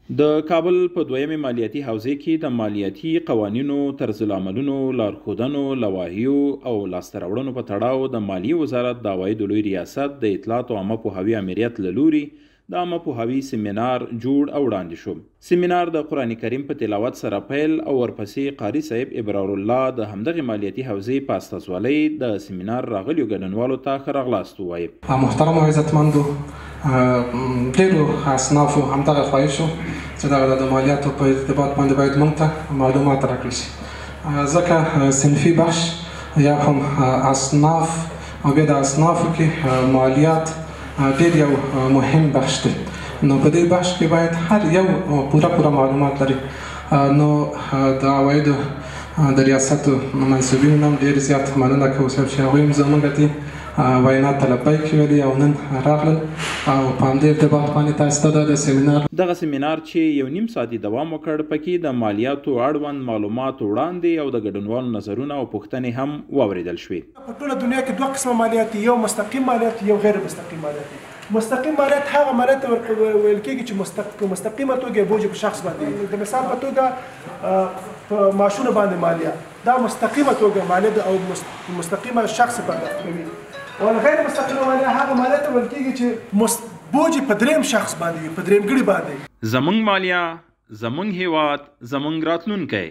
د کابل په دویمې مالیاتي حوزې کې د مالیاتي قوانینو، طرزالعملونو، لارښودنو، لوایحو او لاسته راوړنو په تړاو د مالیې وزارت د عوایدو لوی ریاست د اطلاعاتو عامه پوهاوي آمریت له لوري د عامه پوهاوي سیمینار جوړ او وړاندې شو. سیمینار د قرآن کریم په تلاوت سره پیل او ورپسې قاري صاحب ابرار الله د همدغې مالیاتي حوزې په استازولۍ د سیمینار راغلیو ګډونوالو ته ښه راغلاست ووایه. محترمو عزتمندو، ډېرو اصنافو همدغه خواهش و چې دغه د مالیاتو په ارتباط باندې باید موږ ته معلومات راکړل شي، ځکه صنفي بخش یا هم اصناف او بیا د اصنافو کې مالیات ډېر یو مهم بخش دی. نو په دې بخش کې باید هر یو پوره پوره معلومات لري. نو د عوایدو د ریاست منسوبینو نه هم ډېر زیات مننه کوو صاحب چې هغوی هم زموږ دې وینا ته لبیک ویلي او نن راغلل او په همدې ارتباط باندې تاسو ته د سیمینار دغه سیمینار چې یو نیم ساعت یې دوام وکړ، پکې د مالیاتو اړوند معلومات وړاندې او د ګډونوالو نظرونه او پوښتنې هم واورېدل شوې. په ټوله دنیا کې دوه قسمه مالیات دي، یو مستقیم مالیات، یو غیر مستقیم مالیات دي. مستقیم مالیات هغه مالیات ته ویل کېږي چې په مستقیمه توګه بوج په شخص باندې وي. د مثال په توګه په معاشونو باندې مالیه، دا مستقیمه توګه مالیه ده او مستقیمه شخص پرداخت کوي. او غیر مستقیمه مالیه هغه مالیه ته ویل کېږي چې بوج په دریم شخص باندې وي، په درېیمګړي باندې. زمونږ مالیه، زمونږ هیواد، زمونږ راتلونکی.